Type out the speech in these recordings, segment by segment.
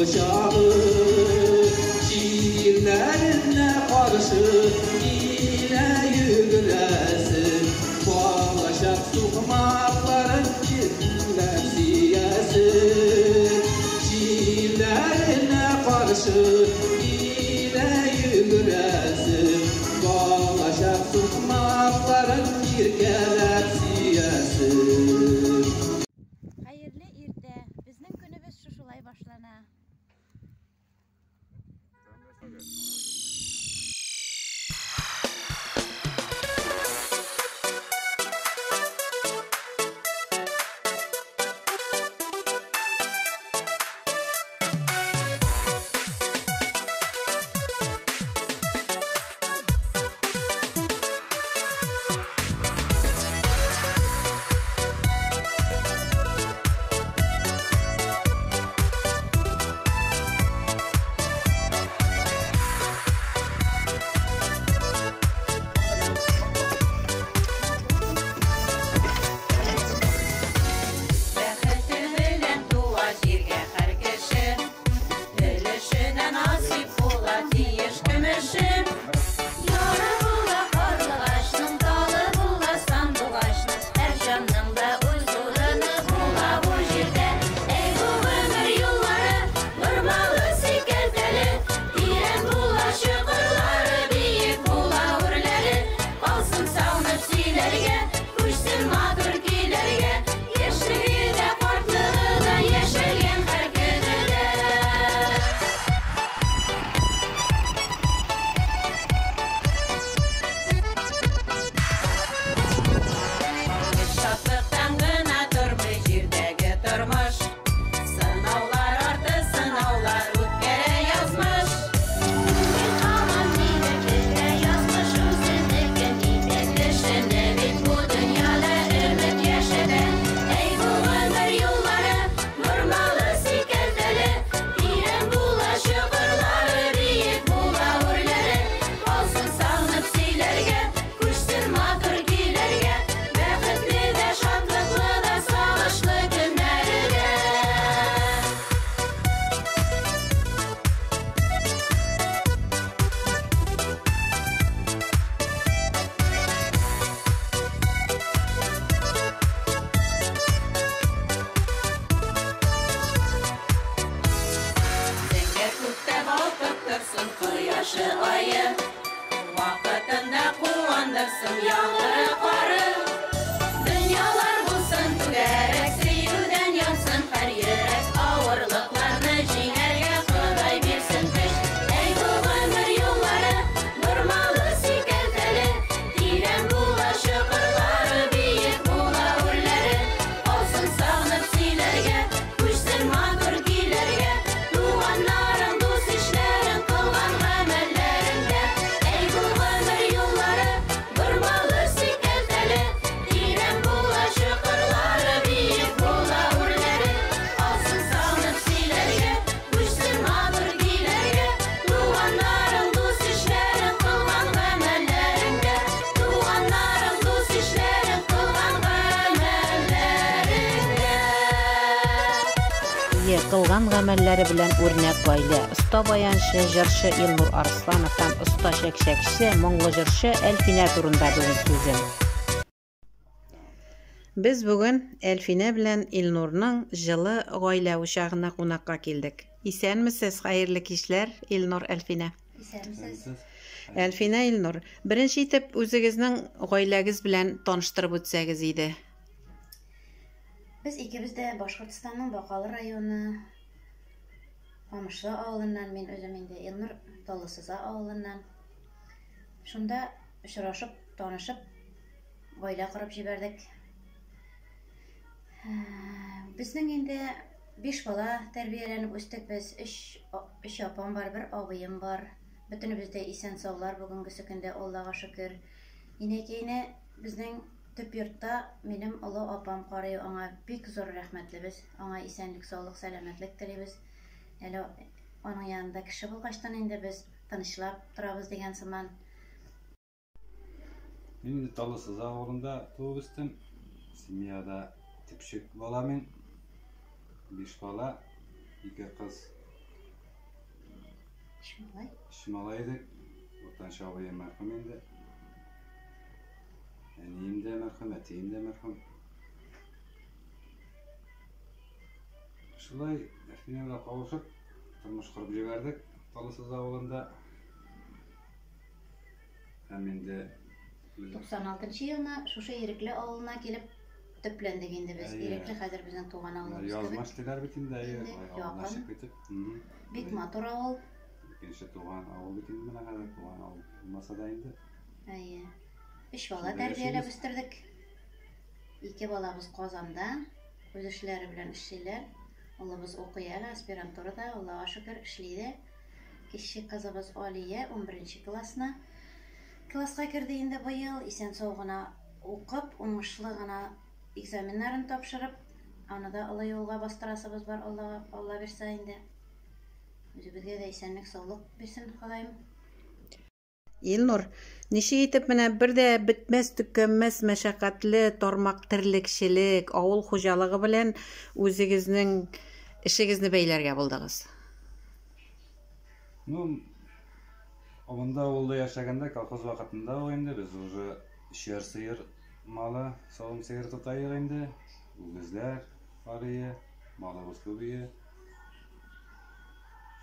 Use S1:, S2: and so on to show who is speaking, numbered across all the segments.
S1: Чагы. Җилләренә каршы килә йөгерәсе, балачак сукмакларын иркенләп сөясе. Җилләренә каршы килә йөгерәсе, балачак сукмакларын иркәләп сөясе.
S2: Хәерле иртә! Безнең көнебез шушылай башлана.
S3: Бәхете белән туа җиргә һәр кеше, Өлешенә насыйп була тиеш көмеше. Яры була карлыгачның, талы була сандугачның, Һәр җанның да үз урыны була бу җирдә. Әй, бу гомер юллары, бормалы, сикәлтәле, Тирән була чокырлары, биек була үрләре. Калсын сагынып сөйләргә, күчсен матур көйләргә, Яшьлеге дә, картлыгы да, яшәгән һәр көне дә. Шатлыктан гына тормый җирдәге тормыш. Сынаулар арты сынаулар үткәрә язмыш. Тик һаман нидер көтә язмыш үзенекен итә. Кешене бит бу дөньяда өмет яшәтә. Әй, бу гомер юллары, бормалы, сикәлтәле, Тирән була чокырлары, биек була үрләре. Калсын сагынып сөйләргә, күчсен матур көйләргә, Бәхетле дә, шатлыклы да, сагышлы көннәре дә. Зәңгәр күктә балкып торсын кояшы, ае, Вакытында куандырсын яңгыры, кары. Дөньялар булсын түгәрәк, сөюдән янсын һәр йөрәк, Авырлыкларны җиңәргә Ходай бирсен көч. Әй, бу гомер юллары, бормалы, сикәлтәле, Тирән була чокырлары, биек була үрләре. Калсын сагынып сөйләргә, күчсен матур көйләргә, Туганнарың, дус-ишләрең, кылган гамәлләреңдә. Әй, бу гомер юллары, бормалы, сикәлтәле, Тирән була чокырлары, биек була үрләре. Калсын сагынып сөйләргә, күчсен матур көйләргә, Туганнарың, дус-ишләрең, кылган гамәлләреңдә. Туганнарың, дус-ишләрең, кылган гамәлләреңдә.
S4: Ие, кылган гамәлләре белән үрнәк гаилә, оста баянчы, җырчы Илнур Арсланов һәм оста чәкчәкче, моңлы җырчы Әлфинә турында бүген сүзем. Без бүген Әлфинә белән Илнурның җылы гаилә учагына кунакка килдек. Исәнмесез, хәерле кичләр, Илнур, Әлфинә.
S2: Исәнмесез.
S4: Әлфинә, Илнур, беренче итеп үзегезнең гаиләгез белән таныштырып үтсәгез иде.
S2: Без икебез дә Башкортстанның Бакалы районы Камышлы авылыннан, мин үзем инде Илнур Таллысыза авылыннан. Шунда очрашып, танышып, гаилә корып җибәрдек. Безнең инде биш бала тәрбияләнеп үстек без. Өч, өч апам бар, бер абыем бар. Бөтенебез дә исән-саулар бүгенгесе көндә, Аллага шөкер. Инәкәйне безнең төп йортта минем олы апам карый, аңа бик зур рәхмәтлебез. Аңа исәнлек, саулык, сәламәтлек телибез. Әле аның янында кеше булгачтан инде без тынычлап торабыз дигән сыман.
S5: Мин инде Таллы Сыза авылында туып үстем. Семьяда төпчек бала мин. Биш бала, ике кыз,
S2: Өч малай.
S5: Өч малай идек. Уртанчы абыем мәрхүм инде. Әнием дә мәрхүм, әтием дә мәрхүм. Шулай Әфинә белән кавышып, тормыш корып җибәрдек Талысыз авылында. Һәм инде
S2: 96 елны шушы Ирекле авылына килеп төпләндек инде без. Ирекле хәзер безнең туган авылыбыз кебек.
S5: Язмыш диләр бит инде, әйе. Якын.
S2: Бик матур авыл.
S5: Икенче туган авыл бит инде менә хәзер туган авыл булмаса да инде.
S2: Әйе. Өч бала тәрбияләп үстердек. Ике балабыз Казанда үз эшләре белән эшлиләр. Улыбыз укый әле аспирантурада, Аллага шөкер, эшли дә. Кече кызыбыз Алия 11 классны класска керде инде быел, исән-сау гына укып, уңышлы гына экзаменнарын тапшырып, аны да олы юлга бастырасыбыз бар, Аллага, Алла бирсә инде. Үзебезгә дә исәнлек, саулык бирсен Ходаем.
S4: Илнур, ничек итеп менә бер дә бетмәс-төкәнмәс мәшәкатьле тармак терлекчелек, авыл хуҗалыгы белән үзегезнең эшегезне бәйләргә булдыгыз?
S5: Ну, монда авылда яшәгәндә, колхоз вакытында ук инде без уже өчәр сыер малы, савым сыер тота идек инде. Үгезләр бар иде, малыбыз күп иде.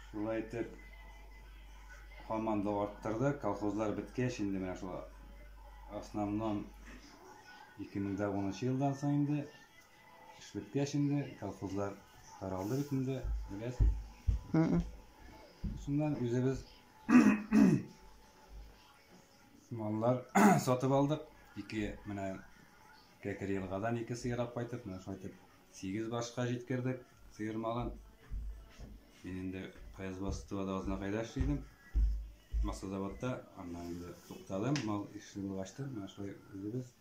S5: Шулай итеп, һаман да арттырды. Колхозлар беткәч, инде менә шул основном 2010 елдан соң инде эш беткәч инде колхозлар таралды бит инде, беләсез. Шуннан үзебез маллар сатып алдык. Ике менә Кәкер елгадан ике сыер алып кайтып, менә шулай итеп 8 башка җиткердек сыер малын. Мин инде производствода Азнакайда эшли идем. Маслозаводта, аннан инде туктадым, мал эшли булгачтын, менә шулай үзебез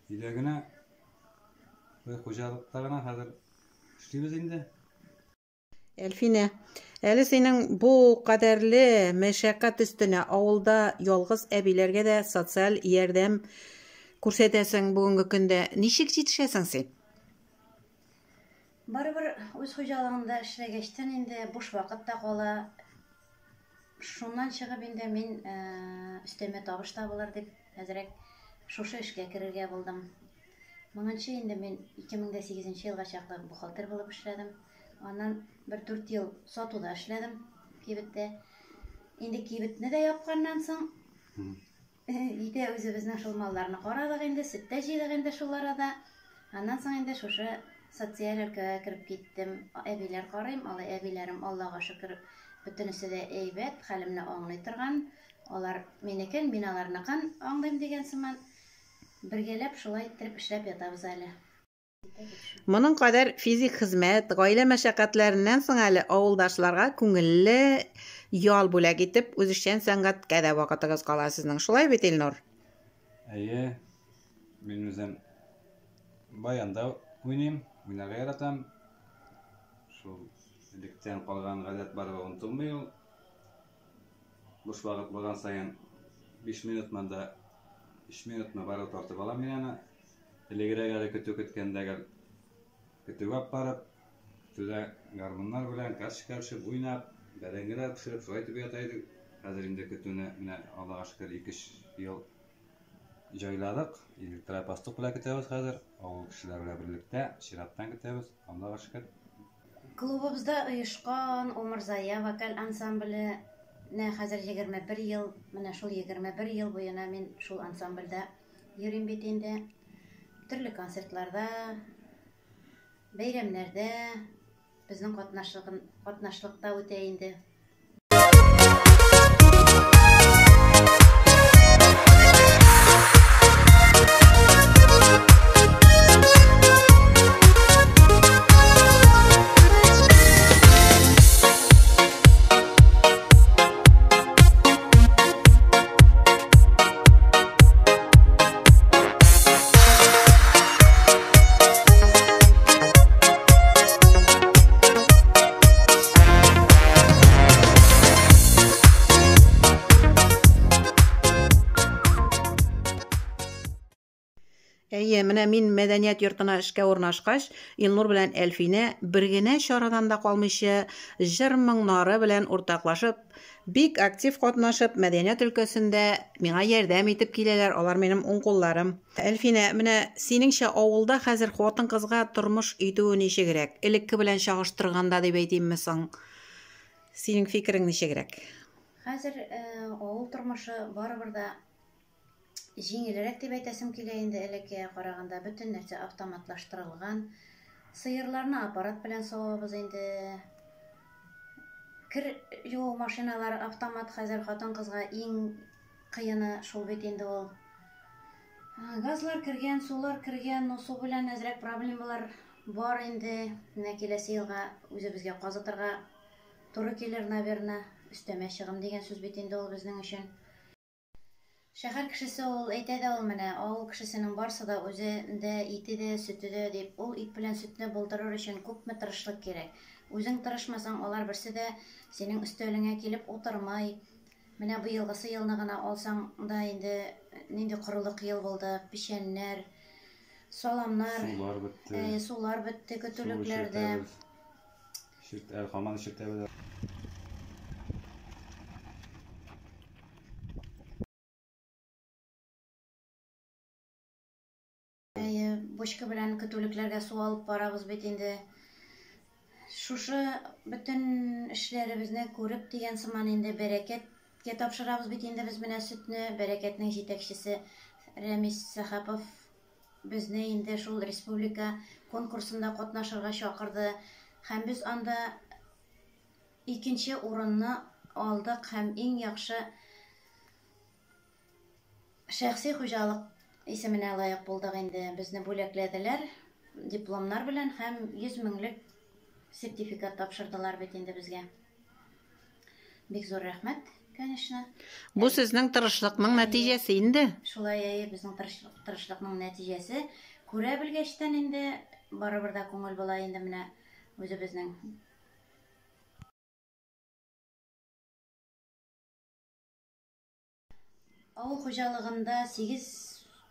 S5: өйдә генә, шулай хуҗалыкта гына хәзер эшлибез инде.
S4: Әлфинә, әле синең бу кадәрле мәшәкать өстенә авылда ялгыз әбиләргә дә социаль ярдәм күрсәтәсең бүгенге көндә. Ничек җитешәсең син?
S2: Барыбер үз хуҗалыгында эшләгәчтен инде буш вакыт та кала. Шуннан чыгып инде мин өстәмә табыш табылыр дип әзрәк шушы эшкә керергә булдым. Моңынчы инде мин 2008 елга чаклы бухгалтер булып эшләдем. Аннан бер 4 ел сатуда эшләдем кибеттә. Инде кибетне дә япканнан соң өйдә үзебезнең шул малларны карадык инде, сөт тә җыйдык инде шул арада. Аннан соң инде шушы социаль өлкәгә кереп киттем. Әбиләр карыйм, алай әбиләрем, Аллага шөкер, бөтенесе дә әйбәт, хәлемне аңлый торган. Алар минекен, мин аларныкын аңлыйм дигән сыман. Бергәләп шулай иттереп эшләп ятабыз әле.
S4: Моның кадәр физик хезмәт, гаилә мәшәкатьләреннән соң әле авылдашларга күңелле ял бүләк итеп, үзешчән сәнгатькә дә вакытыгыз кала сезнең. Шулай бит, Илнур?
S5: Әйе, мин үзем баянда уйныйм, уйнарга яратам. Шул электән калган гадәт барыбер онытылмый ул. Буш вакыт булган саен 5 минутмы да 3 минутмы барып тартып алам мин аны. Элегрәк әле көтү көткәндә гел көтүгә алып барып, көтүдә гармуннар белән карточка төшеп уйнап, бәрәңгеләр пешереп шулай итеп ята идек. Хәзер инде көтүне менә Аллага шөкер 2-3 ел җайладык. Электропастух белән көтәбез хәзер. Авыл кешеләре белән берлектә чираттан көтәбез. Аллага шөкер.
S2: Клубыбызда оешкан Умырзая вокаль ансамбле нә хәзер 21 ел, менә шул 21 ел буена мин шул ансамбльдә йөрим бит инде. Төрле концертларда, бәйрәмнәрдә безнең катнашлыкта үтә инде.
S4: Әйе, менә мин мәдәният йортына эшкә урнашкач, Илнур белән Әлфинә бер генә чарадан да калмыйча, җыр-моңнары белән уртаклашып, бик актив катнашып, мәдәният өлкәсендә миңа ярдәм итеп киләләр, алар минем уң кулларым. Әлфинә, менә синеңчә авылда хәзер хатын-кызга тормыш итүе ничегрәк? Элекке белән чагыштырганда дип әйтимме соң? Синең фикерең ничегрәк?
S2: Хәзер авыл тормышы барыбер да җиңелрәк дип әйтәсем килә инде элеккегә караганда. Бөтен нәрсә автоматлаштырылган. Сыерларны аппарат белән савабыз инде. Кер юу машиналары автомат хәзер хатын-кызга иң кыены шул бит инде ул. Газлар кергән, сулар кергән, но су белән әзрәк проблемалар бар инде. Менә киләсе елга үзебезгә казытырга туры килер, наверное. Өстәмә чыгым дигән сүз бит инде ул безнең өчен. Шәһәр кешесе ул әйтә дә ул менә, авыл кешесенең барсы да үзендә ите дә, сөте дә дип. Ул ит белән сөтне булдырыр өчен күпме тырышлык кирәк. Үзең тырышмасаң, алар берсе дә синең өстәлеңә килеп утырмый. Менә быелгысы елны гына алсаң да инде нинди корылык ел булды, печәннәр, саламнар,
S5: Сулар бетте.
S2: Сулар бетте көтүлекләрдә.
S5: Әле һаман эчертәбез.
S2: Әйе, бочка белән көтүлекләргә су алып барабыз бит инде. Шушы бөтен эшләребезне күреп дигән сыман инде бәрәкәткә тапшырабыз бит инде без менә сөтне. Бәрәкәтнең җитәкчесе Рәмис Сәхапов безне инде шул республика конкурсында катнашырга чакырды. Һәм без анда икенче урынны алдык һәм иң яхшы шәхси хуҗалык исеменә лаек булдык инде. Безне бүләкләделәр дипломнар белән һәм 100 меңлек сертификат тапшырдылар бит инде безгә. Бик зур рәхмәт, конечно.
S4: Бу сезнең тырышлыкның нәтиҗәсе инде.
S2: Шулай, әйе, безнең тырышлыкның нәтиҗәсе. Күрә белгәчтән инде барыбер дә күңел була инде менә үзебезнең. Авыл хуҗалыгында 8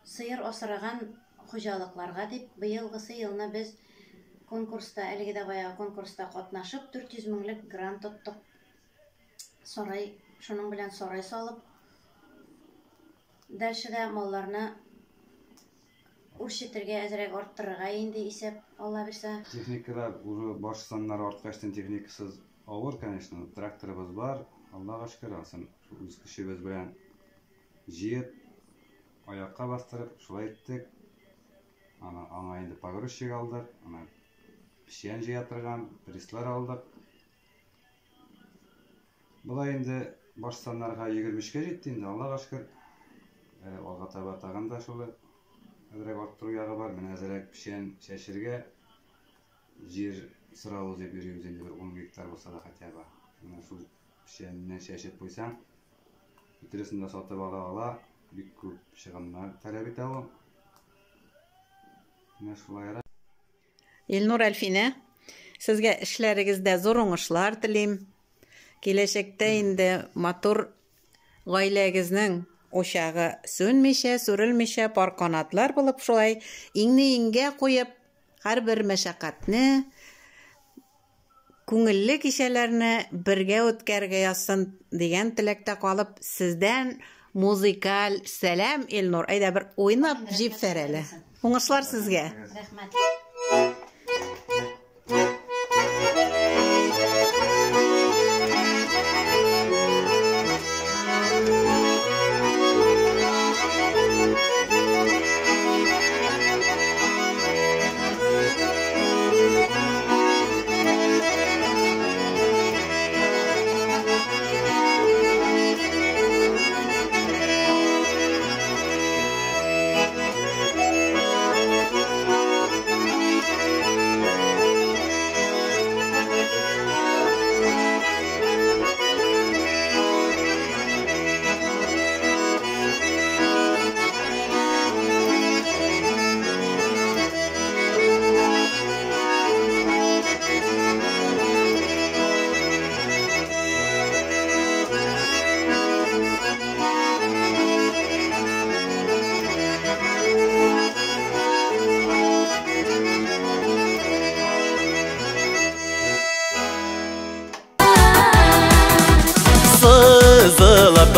S2: сыер асраган хуҗалыкларга дип быелгысы елны без конкурста, әлеге дә баягы конкурста катнашып 400 меңлек грант тоттык. Сарай, шуның белән сарай салып, дальше дә малларны үрчетергә, әзрәк арттырырга инде исәп, Алла бирсә.
S5: Техникалар уже баш саннары арткачтан техникасыз авыр, конечно. Тракторыбыз бар, Аллага шөкер, асын үз көчебез белән җыеп, аякка бастырып, шулай иттек. Ана, аңа инде погрузчик алдык, ана печән җыя торган пресслар алдык. Болай инде баш саннарга 23-кә җитте инде, Аллага шөкер. Әле алга таба тагын да шул әзрәк арттыру ягы бар. Менә әзрәк печән чәчергә җир сорабыз дип йөрибез инде, бер 10 гектар булса да хотя бы. Менә шул печәнне чәчеп куйсаң, бөтенесен дә сатып ала ала, бик күп чыгымнар таләп итә ул. Менә шулайрак.
S4: Илнур, Әлфинә, сезгә эшләрегездә зур уңышлар телим. Киләчәктә инде матур гаиләгезнең учагы сүнмичә, сүрелмичә, пар канатлар булып шулай иңне иңгә куеп, һәрбер мәшәкатьне, күңелле кичәләрне бергә үткәрергә язсын дигән теләктә калып, сездән музыкаль сәлам, Илнур. Әйдә бер уйнап җибәр әле. Уңышлар сезгә.
S2: Рәхмәт.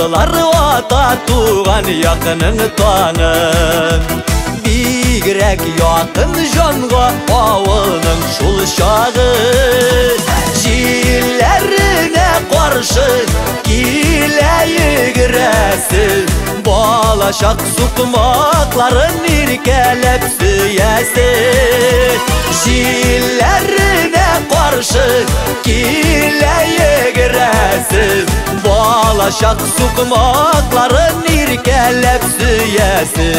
S6: Котлар ата туган якының таңы. Бигрәк якын җанга авылның шул чагы. Җилләренә каршы килә йөгерәсе, балачак сукмакларын иркәләп сөясе. Җилләренә каршы килә йөгерәсе, балачак сукмакларын иркәләп сөясе.